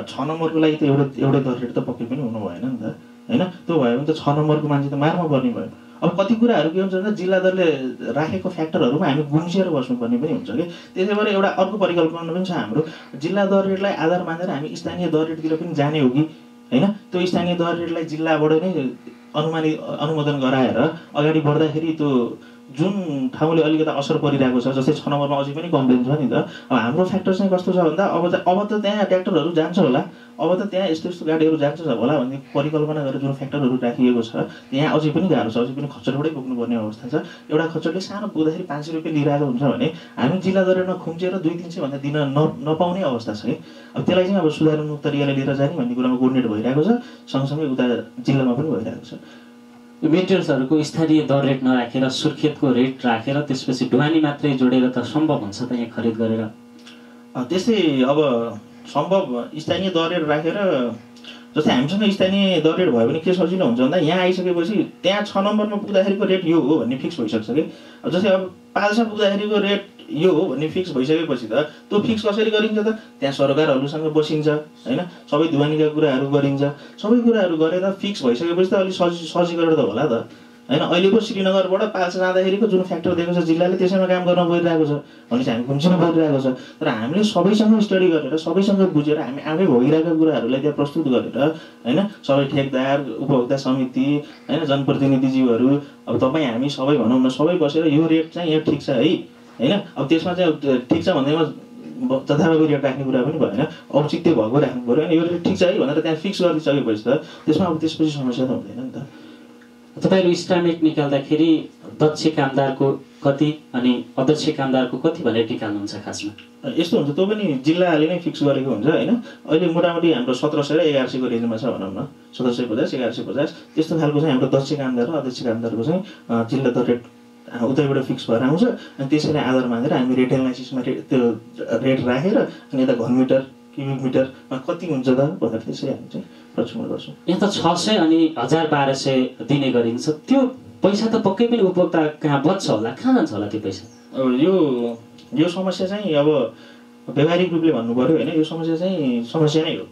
6 नम्बरको लागि त एउटै दर रेट त पक्कै पनि हुनु भएन नि त होइन। त्यो भयो भने त 6 नम्बरको मान्छे त मार्न पर्ने भयो। अब कति कुराहरू के हुन्छ भन्दा जिल्ला दरले राखेको फ्याक्टरहरूमा हामी गुम्सिएर बस्नुपर्ने पनि हुन्छ कि। त्यसै भएर एउटा अर्को परिकल्पना पनि छ हाम्रो, जिल्ला दर रेटलाई आधार मानेर हामी स्थानीय दर रेटतिर पनि जाने हो कि होइन। त्यो स्थानीय दर रेटलाई जिल्लाबाट नै अनुमोदन गराएर अगाडि बढ्दाखेरि त्यो जुन ठाउँले अलिकता असर परिरहेको छ, जस्तै 6 नम्बरमा अझै पनि कम्प्लेन छ नि त। अब हाम्रो फ्याक्टर चाहिँ कस्तो छ भन्दा अब त त्यहाँ ट्र्याक्टरहरू जान्छ होला, अब त त्यहाँ यस्तो गाडीहरू जान्छ होला भन्ने परिकल्पना गरेर जुन फ्याक्टरहरू राखिएको छ त्यहाँ अझै पनि गाह्रो छ, अझै पनि खच्चडबाटै पुग्नुपर्ने अवस्था छ। एउटा खच्चडले सानो पुग्दाखेरि 500 रुपियाँ लिइरहेको हुन्छ भने हामी जिल्ला दरेरमा खुम्चेर 200-300 भन्दा दिन नपाउने अवस्था छ कि। अब त्यसलाई चाहिँ अब सुधारमुक्त तरिकाले लिएर जाने भन्ने कुरामा कोर्डिनेट भइरहेको छ, सँगसँगै उता जिल्लामा पनि भइरहेको छ। मेटेरियल्सहरूको स्थानीय दर रेट नराखेर सुर्खेतको रेट राखेर त्यसपछि ढुवानी मात्रै जोडेर त सम्भव हुन्छ त यहाँ खरिद गरेर? त्यस्तै अब सम्भव स्थानीय दर रेट राखेर जस्तै हामीसँग स्थानीय दर रेट भयो भने के सजिलो हुन्छ भन्दा यहाँ आइसकेपछि त्यहाँ 6 नम्बरमा पुग्दाखेरिको रेट यो हो भन्ने फिक्स भइसक्छ कि। अब जस्तै अब पाल्सा पुग्दाखेरिको रेट यो हो भन्ने फिक्स भइसकेपछि त त्यो फिक्स कसरी गरिन्छ त त्यहाँ सरकारहरूसँग बसिन्छ होइन, सबै ढुवानीका कुराहरू गरिन्छ, सबै कुराहरू गरेर फिक्स भइसकेपछि त अलिक सजिलो त होला त होइन। अहिले पो श्रीनगरबाट पाल्सा जाँदाखेरिको जुन फ्याक्टर दिएको छ जिल्लाले त्यसैमा काम गर्न गइरहेको छ भने चाहिँ हामी खुम्चिन गइरहेको छ। तर हामीले सबैसँग स्टडी गरेर सबैसँग बुझेर हामी आफै भइरहेका कुराहरूलाई त्यहाँ प्रस्तुत गरेर होइन, सबै ठेकदार उपभोक्ता समिति होइन जनप्रतिनिधिज्यूहरू अब तपाईँ हामी सबै भनौँ न, सबै बसेर यो रेट चाहिँ यहाँ ठिक छ है होइन। अब त्यसमा चाहिँ ठिक छ भन्दैमा जथाभावी रेट राख्ने कुरा पनि भएन, औचित्य भएको राख्नु पऱ्यो होइन। यो रेट ठिक छ है भनेर त्यहाँ फिक्स गरिसकेपछि त त्यसमा अब त्यसपछि समस्या त हुँदैन नि त। तपाईँहरू इस्टिमेट निकाल्दाखेरि दक्ष कामदारको कति अनि अध्यक्ष कामदारको कति भनेर निकाल्नुहुन्छ खासमा? यस्तो हुन्छ, त्यो पनि जिल्लाले नै फिक्स गरेको हुन्छ होइन। अहिले मोटामोटी हाम्रो 1700 र 1100 को रेन्जमा छ भनौँ न, 1750 1150 त्यस्तो खालको चाहिँ हाम्रो दक्ष कामदार र अध्यक्ष कामदारको चाहिँ जिल्ला दर रेट उतैबाट फिक्स भएर आउँछ। अनि त्यसैलाई आधार मानेर हामी रेट एनालाइसिसमा त्यो रेट राखेर अनि यता घनमिटर क्युबिक मिटरमा कति हुन्छ त भनेर त्यसरी हामी चाहिँ प्रक्षेपण गर्छौँ। यहाँ त 600 अनि 1200 दिने गरिन्छ, त्यो पैसा त पक्कै पनि उपभोक्ता कहाँ बच्छ होला, कहाँ जान्छ होला त्यो पैसा? अब यो समस्या चाहिँ अब व्यावहारिक रूपले भन्नु पऱ्यो होइन, यो समस्या चाहिँ समस्या नै हो,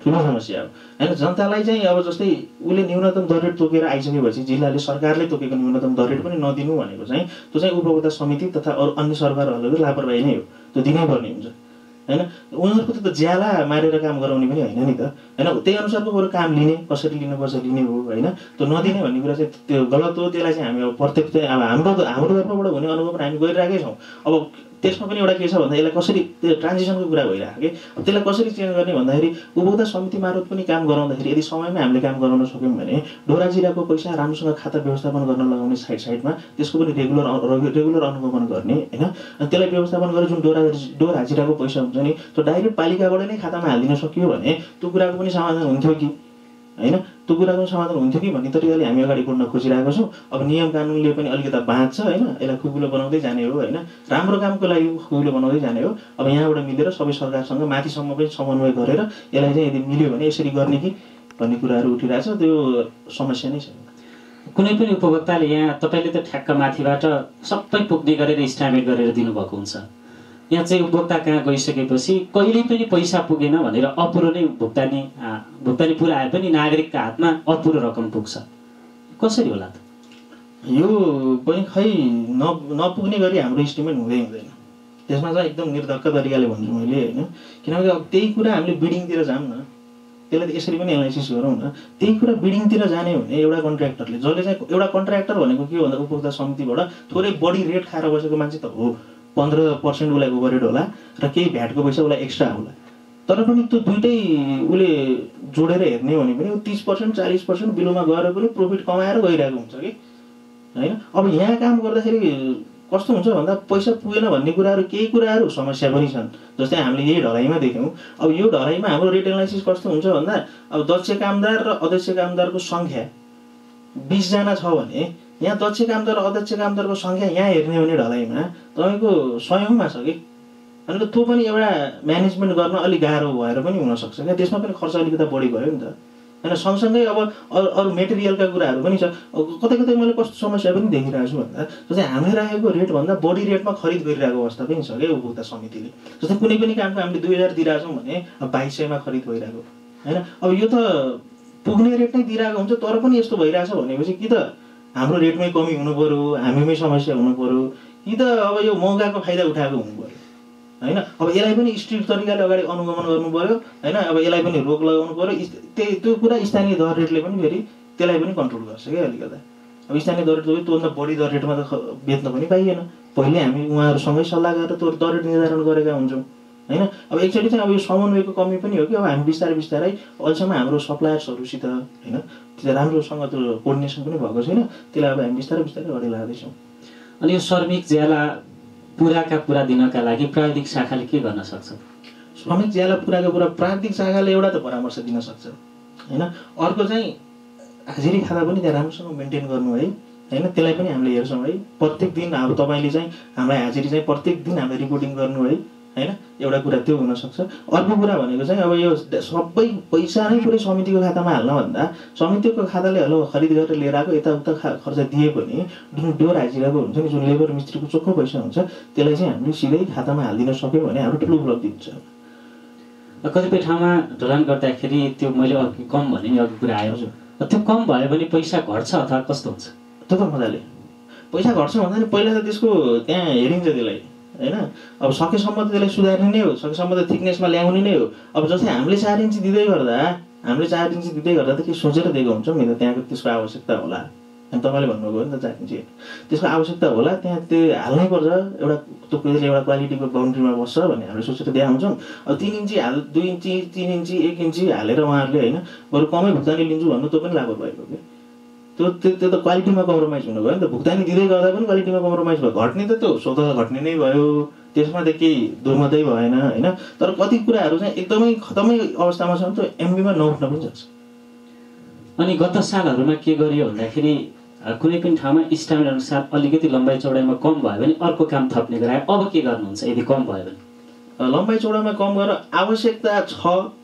ठुलो समस्या हो होइन। जनतालाई चाहिँ अब जस्तै उसले न्यूनतम दर रेट तोकेर आइसकेपछि जिल्लाले सरकारले तोकेको न्यूनतम दर रेट पनि नदिनु भनेको चाहिँ त्यो चाहिँ उपभोक्ता समिति तथा अरू अन्य सरकारहरूले लापरवाही नै हो, त्यो दिनै पर्ने हुन्छ होइन। उनीहरूको त ज्याला मारेर काम गराउने पनि होइन नि त होइन। त्यही अनुसारको बरु काम लिने, कसरी लिनुपर्छ लिने हो होइन। त्यो नदिने भन्ने कुरा चाहिँ त्यो गलत हो। त्यसलाई चाहिँ हामी अब प्रत्यक्ष अब हाम्रो तर्फबाट हुने अनुभव पनि हामी गरिरहेकै छौँ। अब त्यसमा पनि एउटा के छ भन्दा यसलाई कसरी त्यो ट्रान्जिसनको कुरा भइरहेको कि त्यसलाई कसरी चेन्ज गर्ने भन्दाखेरि उपभोक्ता समिति मार्फत पनि काम गराउँदाखेरि यदि समयमा हामीले काम गराउन सक्यौँ भने डोरा जिराको पैसा राम्रोसँग खाता व्यवस्थापन गर्न लगाउने साइडमा त्यसको पनि रेगुलर अनुगमन गर्ने होइन। अनि त्यसलाई व्यवस्थापन गरेर जुन डोरा हाजिराको पैसा हुन्छ नि त्यो डाइरेक्ट पालिकाबाट नै खातामा हालिदिन सकियो भने त्यो कुराको पनि समाधान हुन्थ्यो कि होइन। त्यो कुराको समाधान हुन्थ्यो कि भन्ने तरिकाले हामी अगाडि बढ्न खोजिरहेको छौँ। अब नियम कानुनले पनि अलिकता बाँच्छ होइन, यसलाई खुकुलो बनाउँदै जाने हो होइन, राम्रो कामको लागि खुकुलो बनाउँदै जाने हो। अब यहाँबाट मिलेर सबै सरकारसँग माथिसम्म पनि समन्वय गरेर यसलाई चाहिँ यदि मिल्यो भने यसरी गर्ने कि भन्ने कुराहरू उठिरहेछ, त्यो समस्या नै छ। कुनै पनि उपभोक्ताले यहाँ तपाईँले त ठ्याक्क माथिबाट सबै पुग्ने गरेर इस्टिमेट गरेर दिनुभएको हुन्छ, यहाँ चाहिँ उपभोक्ता कहाँ गइसकेपछि कहिल्यै पनि पैसा पुगेन भनेर अपुरो नै भुक्तानी पुरा आए पनि नागरिकका हातमा अपुरो रकम पुग्छ, कसरी होला त? यो पनि खै नपुग्ने गरी हाम्रो इस्टिमेट हुँदैन। त्यसमा चाहिँ एकदम निर्धक्क तरिकाले भन्छु मैले होइन, किनभने अब त्यही कुरा हामीले बिडिङतिर जाऊँ न, त्यसलाई त यसरी पनि एनालाइसिस गरौँ न। त्यही कुरा बिडिङतिर जाने भने एउटा कन्ट्र्याक्टरले, जसले चाहिँ एउटा कन्ट्र्याक्टर भनेको के हो भन्दा उपभोक्ता समितिबाट थोरै बढी रेट खाएर बसेको मान्छे त हो, 15% उसलाई ओभरहेड होला र केही भ्याटको पैसा उसलाई एक्स्ट्रा होला, तर पनि त्यो दुइटै उसले जोडेर हेर्ने हो भने पनि 30% 40% बिलोमा गएर पनि प्रफिट कमाएर गइरहेको हुन्छ कि होइन। अब यहाँ काम गर्दाखेरि कस्तो हुन्छ भन्दा पैसा पुगेन भन्ने कुराहरू, केही कुराहरू समस्या पनि छन्। जस्तै हामीले यही ढलाइमा देख्यौँ, अब यो ढलाइमा हाम्रो रेट एनालाइसिस कस्तो हुन्छ भन्दा अब दक्ष कामदार र अध्यक्ष कामदारको सङ्ख्या 20 जना छ भने यहाँ दक्ष कामदार र अध्यक्ष कामदारको सङ्ख्या यहाँ हेर्ने हो भने ढलाइमा तपाईँको 100औँमा छ कि। अनि त्यो पनि एउटा म्यानेजमेन्ट गर्न अलिक गाह्रो भएर पनि हुनसक्छ क्या, त्यसमा पनि खर्च अलिकति बढी भयो नि त होइन। सँगसँगै अब अरू मेटेरियलका कुराहरू पनि छ। कतै कतै मैले कस्तो समस्या पनि देखिरहेको छु भन्दा जस्तै हामीले राखेको रेटभन्दा बढी रेटमा खरिद गरिरहेको अवस्था पनि छ क्या उपभोक्ता समितिले। जस्तै कुनै पनि कामको हामीले 2000 दिइरहेछौँ भने अब 2200मा खरिद भइरहेको होइन। अब यो त पुग्ने रेट नै दिइरहेको हुन्छ, तर पनि यस्तो भइरहेछ भनेपछि कि त हाम्रो रेटमै कमी हुनु पऱ्यो, हामीमै समस्या हुनु पऱ्यो, कि त अब यो मौकाको फाइदा उठाएको हुनु पऱ्यो होइन। अब यसलाई पनि स्ट्रिक्ट तरिकाले अगाडि अनुगमन गर्नु पऱ्यो होइन। अब यसलाई पनि रोक लगाउनु पऱ्यो। त्यो कुरा स्थानीय दर रेटले पनि फेरि त्यसलाई पनि कन्ट्रोल गर्छ क्या अलिकता। अब स्थानीय दर रेट त्योभन्दा बढी दर रेटमा त बेच्न पनि पाइएन। पहिले हामी उहाँहरूसँगै सल्लाह गरेर त्यो दर रेट निर्धारण गरेका हुन्छौँ होइन। अब एकचोटि चाहिँ अब यो समन्वयको कमी पनि हो कि अब हामी बिस्तारै बिस्तारै अहिलेसम्म हाम्रो सप्लायर्सहरूसित होइन त्यो राम्रोसँग त्यो कोर्डिनेसन पनि भएको छैन, त्यसलाई अब हामी बिस्तारै बिस्तारै अगाडि लाँदैछौँ। अनि यो श्रमिक ज्याला पुराका पुरा दिनका लागि प्राविधिक शाखाले के गर्न सक्छ? श्रमिक ज्याला पुराका पुरा प्राविधिक शाखाले एउटा त परामर्श दिन सक्छ होइन। अर्को चाहिँ हाजिरी खाता पनि त्यहाँ राम्रोसँग मेन्टेन गर्नु है होइन। त्यसलाई पनि हामीले हेर्छौँ है। प्रत्येक दिन अब तपाईँले चाहिँ हामीलाई हाजिरी चाहिँ प्रत्येक दिन हामीले रिपोर्टिङ गर्नु है होइन। एउटा कुरा त्यो हुनसक्छ। अर्को कुरा भनेको चाहिँ अब यो सबै पैसा नै पुरै समितिको खातामा हाल्न भन्दा समितिको खाताले हलो खरिद गरेर लिएर आएको यताउता खर्च दिए पनि जुन डोर हाजिराको हुन्छ नि, जुन लेबर मिस्त्रीको चोखो पैसा हुन्छ त्यसलाई चाहिँ हामीले सिधै खातामा हालिदिन सक्यौँ भने हाम्रो ठुलो उपलब्धि हुन्छ। कतिपय ठाउँमा ढलान गर्दाखेरि त्यो मैले अघि कम भने नि अघि कुरा आयो, त्यो कम भयो भने पैसा घट्छ अथवा कस्तो हुन्छ? त्यो त मजाले पैसा घट्छ भन्दा नि पहिला त त्यसको त्यहाँ हेरिन्छ त्यसलाई होइन। अब सकेसम्म त त्यसलाई सुधार्ने नै हो, सकेसम्म त थिकनेसमा ल्याउने नै हो। अब जस्तै हामीले 4 इन्ची दिँदै गर्दा त के सोचेर दिएको हुन्छौँ नि त, त्यहाँको त्यसको आवश्यकता होला। अनि तपाईँले भन्नुभयो नि त 4 इन्ची त्यसको आवश्यकता होला, त्यहाँ त्यो हाल्नै पर्छ। एउटा त्यो एउटा क्वालिटीको बााउन्ड्रीमा बस्छ भन्ने हामीले सोचेर दिएका हुन्छौँ। अब 3 इन्ची 2 इन्ची 3 इन्ची 1 इन्ची हालेर उहाँहरूले होइन बरु कमै भुक्तानी लिन्छु भन्नु त्यो पनि लापरवाहीको कि। त्यो त क्वालिटीमा कम्प्रोमाइज हुनु भयो नि त। भुक्तानी दिँदै गर्दा पनि क्वालिटीमा कम्प्रोमाइज भयो, घट्ने त त्यो स्वतः घट्ने नै भयो, त्यसमा त केही दुर्मतै भएन होइन। तर कति कुराहरू चाहिँ एकदमै खतमै अवस्थामा छ त्यो एमबीमा नउठ्न पनि सक्छ। अनि गत सालहरूमा के गरियो भन्दाखेरि कुनै पनि ठाउँमा स्ट्यान्डर्ड अनुसार अलिकति लम्बाइ चौडाइमा कम भयो भने अर्को काम थप्ने गरायो, अब के गर्नुहुन्छ यदि कम भयो भने? लम्बाइ चौडाइमा कम गरेर आवश्यकता छ।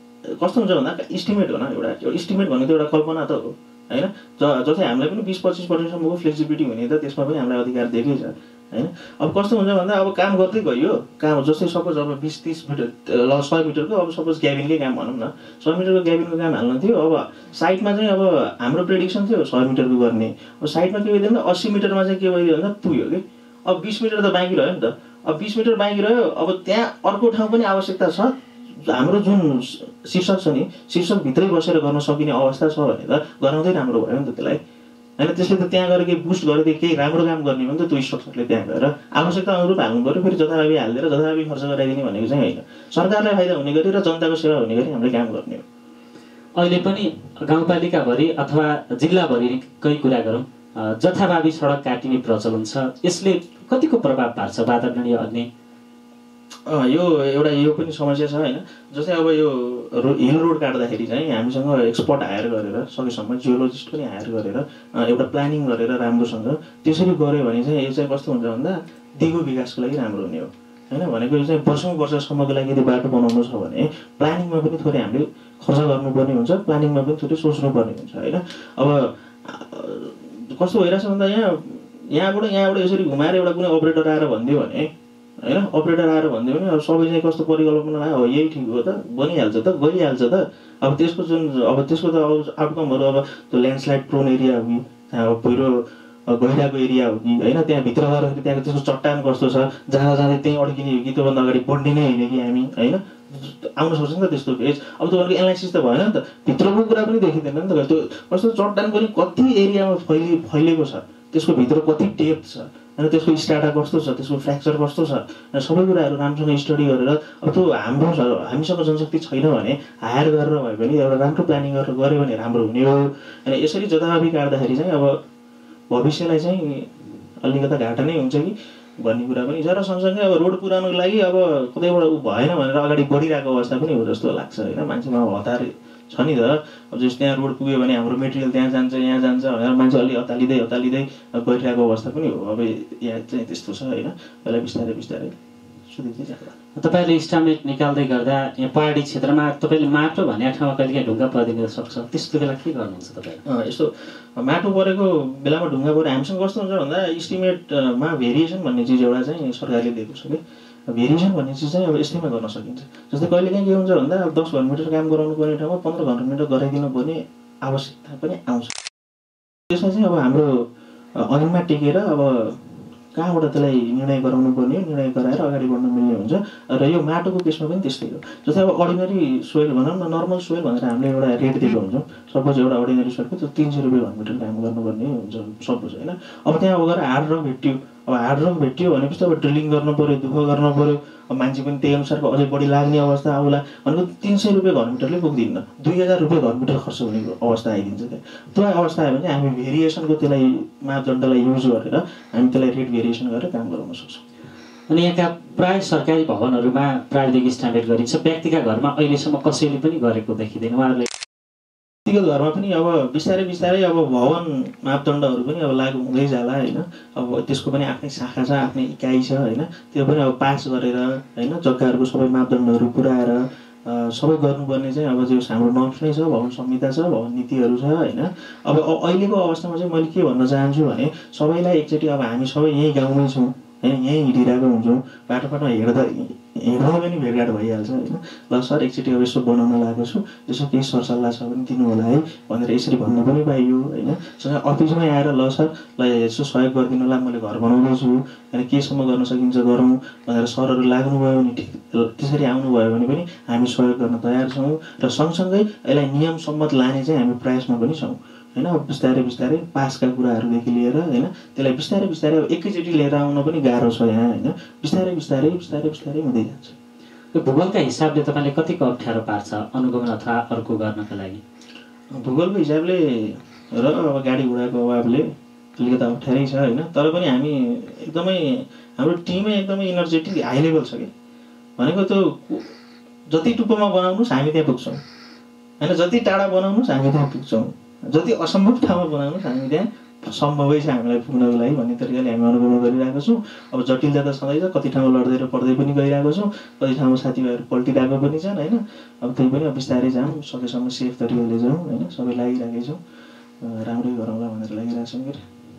कस्तो हुन्छ भन्दा इस्टिमेट हो न, एउटा इस्टिमेट भनेको एउटा कल्पना त हो होइन। जस्तै हामीलाई पनि 20-25%सम्मको फ्लेक्सिबिलिटी हुने त त्यसमा पनि हामीलाई अधिकार दिएकै छ होइन। अब कस्तो हुन्छ भन्दा अब काम गर्दै गयो, काम जस्तै सपोज अब 20-30 मिटर 100 मिटरको अब सपोज क्याबिनकै काम भनौँ न, 100 मिटरको क्याबिनको काम हाल्नु थियो। अब साइडमा चाहिँ अब हाम्रो प्रेडिक्सन थियो 100 मिटरको गर्ने, अब साइडमा के भइदियो भन्दा 80 मिटरमा चाहिँ के भइदियो भन्दा पुग्यो कि। अब 20 मिटर त बाँकी रह्यो नि त। अब 20 मिटर बाँकी रह्यो, अब त्यहाँ अर्को ठाउँ पनि आवश्यकता छ। हाम्रो जुन शीर्षक छ नि, शीर्षकभित्रै बसेर गर्न सकिने अवस्था छ भने त गराउँदै राम्रो भयो नि त त्यसलाई होइन। त्यसले त त्यहाँ गएर केही बुस्ट गरेर केही राम्रो काम गर्ने हो नि त त्यो स्ट्रक्चरले। त्यहाँ गएर आवश्यकता अनुरूप हाल्नु पऱ्यो, फेरि जथाभावी हालिदिएर जथाभावी खर्च गराइदिने भनेको चाहिँ होइन। सरकारलाई फाइदा हुने गरी र जनताको सेवा हुने गरी हामीले काम गर्ने हो। अहिले पनि गाउँपालिकाभरि अथवा जिल्लाभरिकै कुरा गरौँ, जथाभावी सडक काटिने प्रचलन छ, यसले कतिको प्रभाव पार्छ वातावरणीय अन्य? यो एउटा यो पनि समस्या छ होइन। जस्तै अब यो हिल रोड काट्दाखेरि चाहिँ हामीसँग एक्सपर्ट हायर गरेर सकेसम्म जियोलोजिस्ट पनि हायर गरेर एउटा प्लानिङ गरेर राम्रोसँग त्यसरी गऱ्यो भने चाहिँ यो चाहिँ कस्तो हुन्छ भन्दा दिगो विकासको लागि राम्रो हुने हो होइन। भनेको यो चाहिँ वर्षौँसम्मको लागि यदि बाटो बनाउनु छ भने प्लानिङमा पनि थोरै हामीले खर्च गर्नुपर्ने हुन्छ, प्लानिङमा पनि थोरै सोच्नुपर्ने हुन्छ होइन। अब कस्तो भइरहेछ भन्दा यहाँबाट यसरी घुमाएर एउटा कुनै अपरेटर आएर भनिदियो भने होइन, अपरेटर आएर भनिदियो भने अब सबै चाहिँ कस्तो परिकल्पना लाग्यो, हो यही ठिक हो त, बनिहाल्छ त, गइहाल्छ त। अब त्यसको त आउटकमहरू अब त्यो ल्यान्डस्लाइड प्रोन एरिया हो, त्यहाँ अब पहिरो गहिराको एरिया हो कि होइन, त्यहाँभित्र गएर त्यहाँको त्यसको चट्टान कस्तो छ, जाँदा जाँदै त्यहीँ अड्किने हो कि त्योभन्दा अगाडि बढ्ने नै होइन कि हामी होइन, आउन सक्छ नि त त्यस्तो फेज। अब तपाईँको एनालाइसिस त भएन नि त, भित्रको कुरा पनि देखिँदैन नि त, त्यो कस्तो चट्टान पनि कति एरियामा फैलिएको छ, त्यसको भित्र कति डेप्थ छ होइन, त्यसको स्ट्राटा कस्तो छ, त्यसको फ्र्याक्चर कस्तो छ, सबै कुराहरू राम्रोसँग स्टडी गरेर अब त्यो हामीसँग जनशक्ति छैन भने हायर गरेर भए पनि एउटा राम्रो प्लानिङ गरेर गऱ्यो भने राम्रो हुने हो होइन। यसरी जताभावी काट्दाखेरि चाहिँ अब भविष्यलाई चाहिँ अलिकता घाटा नै हुन्छ कि भन्ने कुरा पनि छ। र सँगसँगै अब रोड पुऱ्याउनुको लागि अब कतैबाट ऊ भएन भनेर अगाडि बढिरहेको अवस्था पनि हो जस्तो लाग्छ होइन। मान्छेमा हतार छ नि त, अब जस्तो त्यहाँ रोड पुग्यो भने हाम्रो मेटेरियल त्यहाँ जान्छ यहाँ जान्छ भनेर मान्छे अलि हतालिँदै गइरहेको अवस्था पनि हो। अब यहाँ चाहिँ त्यस्तो छ होइन, यसलाई बिस्तारै बिस्तारै सुधिँदै जान्छ। तपाईँले इस्टिमेट निकाल्दै गर्दा यहाँ पहाडी क्षेत्रमा तपाईँले माटो भन्ने ठाउँमा कहिलेकाहीँ ढुङ्गा परिदिन सक्छ, त्यस्तो बेला के गर्नुहुन्छ तपाईँ? यस्तो माटो परेको बेलामा ढुङ्गा पऱ्यो हामीसँग कस्तो हुन्छ भन्दा इस्टिमेटमा भेरिएसन भन्ने चिज एउटा चाहिँ सरकारले दिएको छ कि, भेरिएसन भन्ने चिज चाहिँ अब यस्तैमा गर्न सकिन्छ। जस्तै कहिलेकाहीँ के हुन्छ भन्दा अब 10 घनमिटर काम गराउनु पर्ने ठाउँमा 15 घनमिटर गराइदिनु पर्ने आवश्यकता पनि आउँछ। त्यसमा चाहिँ अब हाम्रो ऐनमा टेकेर अब कहाँबाट त्यसलाई निर्णय गराउनु पर्ने, निर्णय गराएर अगाडि बढ्न मिल्ने हुन्छ। र यो माटोको केसमा पनि त्यस्तै हो। जस्तै अब अर्डिनरी सोइल भनौँ न, नर्मल सोइल भनेर हामीले एउटा रेट दिएको हुन्छौँ। सपोज एउटा अर्डिनरी सोइलको त्यो 300 रुपियाँ घनमिटर काम गर्नुपर्ने हुन्छ सपोज होइन। अब त्यहाँ गएर हार्ड रक भेट्यो, अब हार्ड रक भेट्यो भनेपछि अब ड्रिलिङ गर्नु पऱ्यो, दुःख गर्नु पऱ्यो, अब मान्छे पनि त्यही अनुसारको अझै बढी लाग्ने अवस्था आउला भनेको 300 रुपियाँ घनमिटरले पुग्दिन्न, 2000 रुपियाँ घनमिटर खर्च हुने अवस्था आइदिन्छ। त्यो अवस्था आयो भने हामी भेरिएसनको त्यसलाई मापदण्डलाई युज गरेर हामी त्यसलाई रेट भेरिएसन गरेर काम गराउन सक्छौँ। अनि यहाँका प्राय सरकारी भवनहरूमा प्राविधिक इस्टिमेट गरिन्छ, व्यक्तिका घरमा अहिलेसम्म कसैले पनि गरेको देखिँदैन। उहाँहरूले व्यक्तिगत घरमा पनि अब बिस्तारै बिस्तारै अब भवन मापदण्डहरू पनि अब लागु हुँदै जाला होइन। अब त्यसको पनि आफ्नै शाखा छ, आफ्नै इकाइ छ होइन। त्यो पनि अब पास गरेर होइन जग्गाहरूको सबै मापदण्डहरू पुऱ्याएर सबै गर्नुपर्ने चाहिँ अब जो हाम्रो नर्म्स नै छ, भवन संहिता छ, भवन नीतिहरू छ होइन। अब अहिलेको अवस्थामा चाहिँ मैले के भन्न चाहन्छु भने सबैलाई एकचोटि अब हामी सबै यहीँ गाउँमै छौँ होइन, यहीँ हिँडिरहेको हुन्छौँ, बाटोमा हिँड्दा पनि भेटघाट भइहाल्छ होइन। ल सर एकचोटि अब यसो बनाउन लागेको छु, यसो केही सरसल्लाह छ भने दिनु होला है भनेर यसरी भन्न पनि पाइयो होइन। सँगै अफिसमै आएर ल सर ल यसो सहयोग गरिदिनु होला, मैले घर बनाउँदैछु होइन, केसम्म गर्न सकिन्छ गरौँ भनेर सरहरू लाग्नुभयो भने ठिक, त्यसरी आउनुभयो भने पनि हामी सहयोग गर्न तयार छौँ। र सँगसँगै यसलाई नियम सम्मत लाने चाहिँ हामी प्रयासमा पनि छौँ होइन। अब बिस्तारै बिस्तारै पासका कुराहरूदेखि लिएर होइन त्यसलाई बिस्तारै बिस्तारै अब एकैचोटि लिएर आउन पनि गाह्रो छ यहाँ होइन। बिस्तारै बिस्तारै बिस्तारै बिस्तारै हुँदै जान्छ। यो भूगोलका हिसाबले तपाईँले कतिको अप्ठ्यारो पार्छ अनुगमन अथवा अर्को गर्नका लागि? भूगोलको हिसाबले र अब गाडी घोडाको अभावले अलिकति अप्ठ्यारै छ होइन। तर पनि हामी एकदमै हाम्रो टिमै एकदमै इनर्जेटिक हाई लेभल छ कि, भनेको त्यो जति टुप्पोमा बनाउनुहोस् हामी त्यहाँ पुग्छौँ होइन, जति टाढा बनाउनुहोस् हामी त्यहाँ पुग्छौँ, जति असम्भव ठाउँमा बनाउनुहोस् हामी त्यहाँ सम्भवै छ हामीलाई पुग्नको लागि भन्ने तरिकाले हामी अनुगमन गरिरहेको छौँ। अब जटिलता त सधैँ छ, कति ठाउँमा लड्दै र पढ्दै पनि गइरहेको छौँ, कति ठाउँमा साथीभाइहरू पल्टिरहेको पनि छन् होइन। अब त्यही पनि अब बिस्तारै जाउँ, सकेसम्म सेफ तरिकाले जाउँ होइन, सबै लागिरहेकै छौँ, राम्रै गरौँला भनेर लागिरहेको छौँ।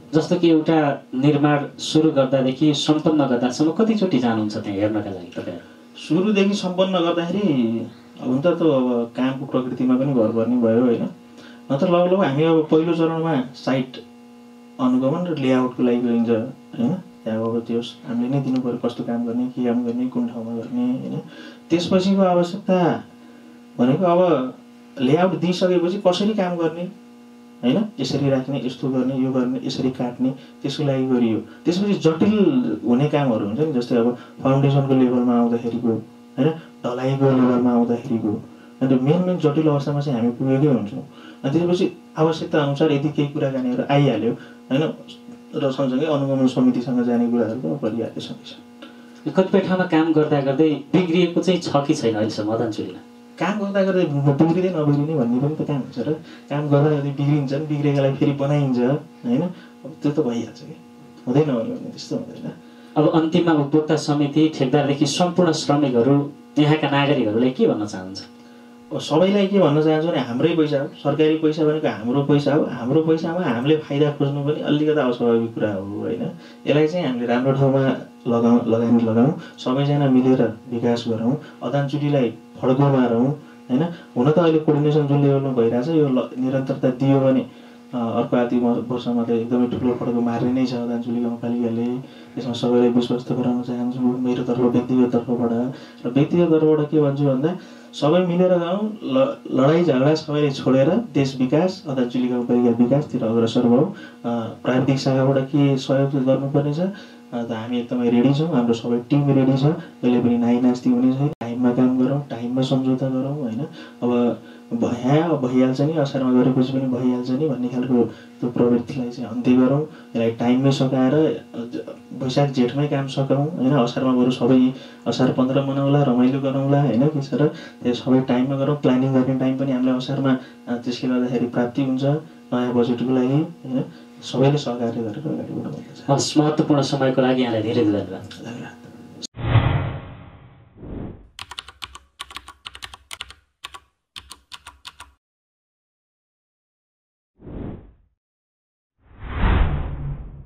जस्तो कि एउटा निर्माण सुरु गर्दादेखि सम्पन्न गर्दासम्म कतिचोटि जानुहुन्छ त्यहाँ हेर्नका लागि तपाईँ? सुरुदेखि सम्पन्न गर्दाखेरि हुन त अब कामको प्रकृतिमा पनि भर पर्ने भयो होइन। नत्र लगभग हामी अब पहिलो चरणमा साइट अनुगमन र लेआउटको लागि गइन्छ होइन। त्यहाँ अब त्यो हामीले नै दिनु पऱ्यो कस्तो काम गर्ने, के काम गर्ने, कुन ठाउँमा गर्ने होइन। त्यसपछिको आवश्यकता भनेको अब लेआउट दिइसकेपछि कसरी काम गर्ने होइन, यसरी राख्ने, यस्तो गर्ने, यो गर्ने, यसरी काट्ने, त्यसको लागि गरियो। त्यसपछि जटिल हुने कामहरू हुन्छ नि, जस्तै अब फाउन्डेसनको लेभलमा आउँदाखेरिको होइन, ढलाइको लेभलमा आउँदाखेरिको अन्त मेन जटिल अवस्थामा चाहिँ हामी पुगेकै हुन्छौँ। अनि त्यसपछि आवश्यकता अनुसार यदि केही कुराकानीहरू आइहाल्यो होइन, र सँगसँगै अनुगमन समितिसँग जाने कुराहरू पनि परिहाल्यो सँगै। कतिपय ठाउँमा काम गर्दा गर्दै बिग्रिएको चाहिँ छ कि छैन अहिलेसम्म मदनचुलीमा? काम गर्दा गर्दै बिग्रिँदै नबिग्रिने भन्ने पनि त काम हुन्छ र काम गर्दा गर्दै बिग्रिन्छन्, बिग्रेकोलाई फेरि बनाइन्छ होइन। अब त्यो त भइहाल्छ कि, हुँदैन भने त्यस्तो हुँदैन। अब अन्तिममा उपभोक्ता समिति ठेकदारदेखि सम्पूर्ण श्रमिकहरू यहाँका नागरिकहरूले के भन्न चाहन्छ? सबैलाई के भन्न चाहन्छु भने हाम्रै पैसा हो, सरकारी पैसा भनेको हाम्रो पैसा हो, हाम्रो पैसामा हामीले फाइदा खोज्नु पनि अलिकति अस्वाभाविक कुरा हो होइन। यसलाई चाहिँ हामीले राम्रो ठाउँमा लगाउँ, सबैजना मिलेर विकास गरौँ, अदानचुलीलाई फड्को मारौँ होइन। हुन त अहिले कोर्डिनेसन जुन लेभलमा भइरहेछ यो निरन्तरता दियो भने अर्को आर्थिक वर्षमा त एकदमै ठुलो पड्को मार्ने नै छ दार्चुली गाउँपालिकाले। यसमा सबैलाई विश्वस्त गराउन चाहन्छु मेरो व्यक्तिगत तर्फबाट। र व्यक्तिगत तर्फबाट के भन्छु भन्दा सबै मिलेर जाउँ, लडाइँ झगडा सबैले छोडेर देश विकास दार्चुली गाउँपालिका विकासतिर अग्रसर भयौँ। प्राविधिक शाखाबाट के सहयोग गर्नुपर्ने छ त हामी एकदमै रेडी छौँ, हाम्रो सबै टिम रेडी छ। कहिले पनि नाइनास्ती हुने छैन, टाइममा काम गरौँ, टाइममा सम्झौता गरौँ होइन। अब यहाँ भइहाल्छ नि, असारमा गरेपछि पनि भइहाल्छ नि भन्ने खालको त्यो प्रवृत्तिलाई चाहिँ अन्त्य गरौँ। यसलाई टाइममै सकाएर वैशाख जेठमै काम सकाउँ होइन। असारमा बरु सबै असार 15 मनाउँला, रमाइलो गरौँला होइन। के छ र त्यो सबै टाइममा गरौँ। प्लानिङ गर्ने टाइम पनि हामीलाई असारमा त्यसले गर्दाखेरि प्राप्ति हुन्छ नयाँ बजेटको लागि होइन। सबैले सहकार्य गरेर अगाडि बढाउनु पर्छ। हस्, महत्त्वपूर्ण समयको लागि यहाँलाई धेरै धन्यवाद।